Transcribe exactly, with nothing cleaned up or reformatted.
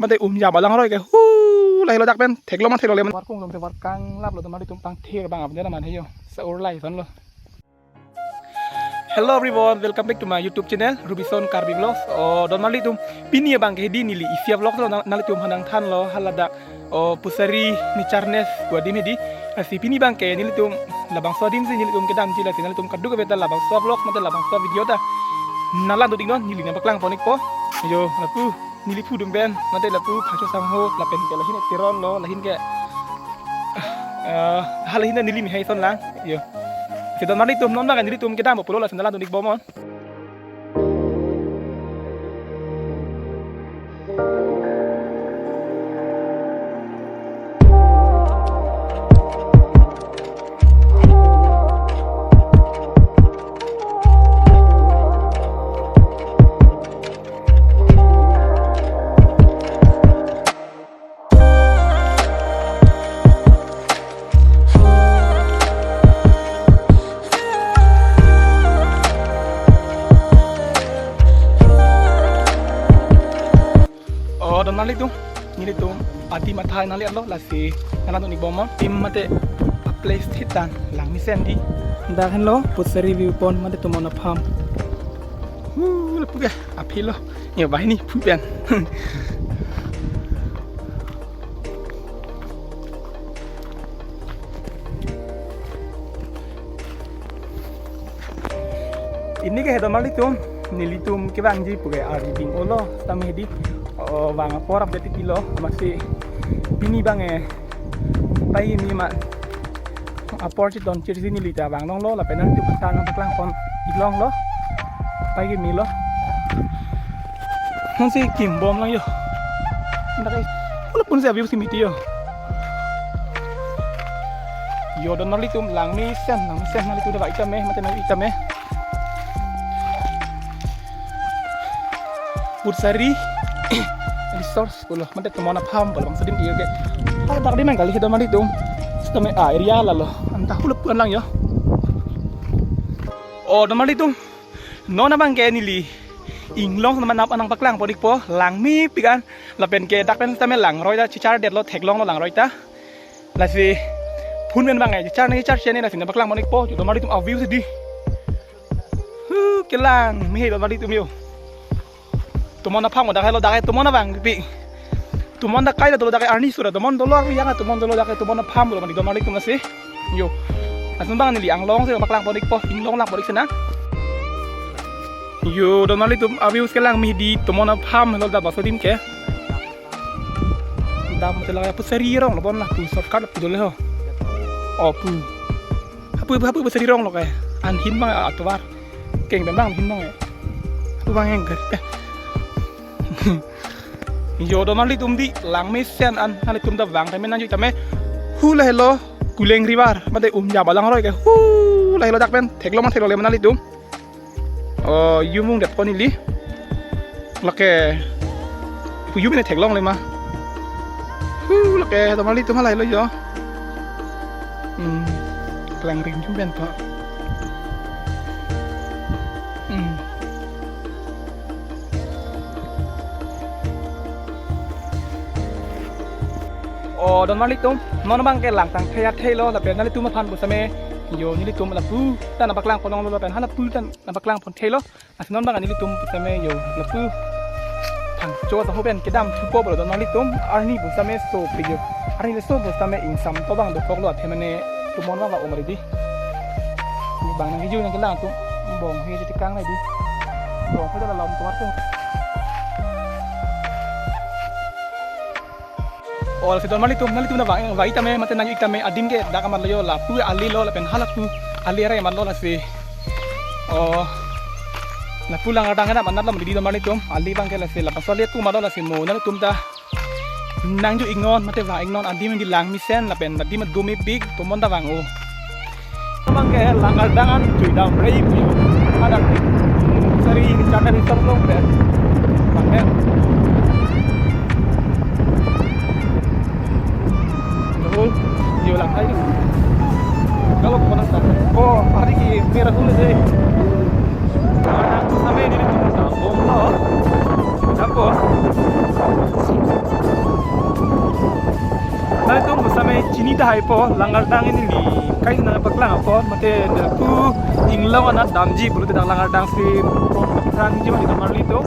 Mate Umjam alangroi ke, hu, lahelo dak pen theklong ma theklongle ma. Tovar kung jong tovar kanglaplo, donmarlitum tang thir abang abang na man heyo. Sa ur lai son lo. Hello everyone, welcome back to my YouTube channel, Rubison Karbi Vlogs. O, donmarlitum, pini abang ke hedi neli isi a-vlog lo, na-, nanglitum aphan nangthanlo, haladak, o, Pusari Nature Nest pu adim hedi. Lasi pini abang ke nelitum labangso adim si nelitum kedamji, lasi nanglitum kadokave ta labangso vlog mate labangso video ta nanglang dodiknon, neli nangpaklang pon-ikpo. Yo, lapu neli phu atum pen, mate lapu Phangcho Sangho, lapen ke lahin Teron lo, lahin ke, eh, ha lahin neli mehai son lang. Yo. Si donmarlitum, non abang nelitum kedam pulo, lasi nanglang dodikbom non. O, donmarlitum, nelitum adim athai nangle-etlo, lasi nanglang dodikbom non. Adim mate a-place thit an langmesen di. Dak henlo Pusari View Point mate tomon a-farm. Hu, lapu ke aphi lo. Yo, banghini phu pen. Pini ke he donmarlitum, nelitum kevangji pu ke arni ding-olo, sitame hedi, o, vang apor update pilo, amatsi pini abang e, pai kimi ma apor chitong chirsi neli ta vang longlo, lapen nanglitum aphan nangpaklang pon-ik longlo. Pai kimi lo. Non si kimbom lang yo. Dak ai. Walaupun si a-view si miti yo. Yo, donmarlitum, langmesen, langmesen nanglitum ta vang-ik tame, mate nang-ik tame. Pusari Resource pulo, mate tomon a-farm pulo, bangso adim ke. Haladak adim nangkali he donmarlitum. Sitame a-area lalo. Anta hu lapu-an lang yo. O, donmarlitum, non abang ke neli inglong sama nap nangpaklang pon-ikpo, langmepik an. Lapen ke dak pen sitame langroi ta chechardetlo, theklonglo langroi ta. Lasi phone pen abang e chechar nang chechar chene, lasi nangpaklang pon-ikpo. Yo, donmarlitum, a-view si di. Hu, kelang mehai donmarlitum yo. Tomon a-farm dak helo, dak ai tomon abang pi. Tomon dak kai la dolo, dak ai arni sura tomon dolo, arni yang tomon dolo, dak ai tomon a-farm dolo mati donmarlitum lasi. Yo. Lason abang neli anglong si paklang pon-ikpo, inglong lang pon-ik si nang. Yo, donmarlitum, a-view si kelang mehai di, tomon a-farm helo dak bangso adim ke. Dam mate la Pusari rong lo bon la, pu shortcut pu dolo ho. O, pu. Hapu, hapu Pusari rong lo ke. An hin abang atovar. Keng pen abang hin abang e. Hapu abang yang ke. Yo, donmarlitum, di langmesen an nanglitum ta vang tame, nang-ik tame. Hu lahelo Kuleng River mate Umjam alangroi ke. Hu lahelo dak pen theklong ma theklongle ma nanglitum. O, yumung det pon ili. Lake pu yumung ne theklongle ma. Hu, lake donmarlitum, halahelo yo. Hmm. Kelang rim jum pen to. Hmm. O, donmarlitum, non abang ke lang tangthei athei lo, lapen nanglitum aphan pusitame, yo, nelitum lapu ta nangpaklang pon longlo, lapen halapu ta nangpaklang pon thei lo. Lasi non abang nelitum pusitame, yo, lapu Phangcho Sangho pen kedam thupo pulo donmarlitum, arni pusitame so pe yo. Arni le so pusitame ingsam to abang dokoklo, athe mane tomon abang va-om ready. Bang nang hiju nangkelang atum, bong he chetekang lagi. Bong he dalam tovar atum. O, lasi donmarlitum, nanglitum ta vang, vang-ik tame, mate nang-ik tame, adim ke dak amat lo yo, lapu ali lo, lapen halapu ali arai amat lo lasi. O, lapu Langardang anat lo mati di donmarlitum, ali abang ke lasi, lapuson ali atum amat lo lasi, mo nanglitum ta nang-ik non, mate vang-ik non, adim di langmesen, lapen adim do mepik, tomon ta vang o. Abang ke Langardang an chui dam rei pu. Ada sari ni chana ni tong long deh. Bang deh. Betul. Yo lang ai. Kalau kau nak tak. Oh, hari ki merah dulu deh. Anak tu sampai ni tu tak bom lo. Apa? Chini tahai po, Langardang neli kai nangpaklang apot, mate dak ku inglong anat damji pulote dak Langardang si pon aphrangji mani damar lito.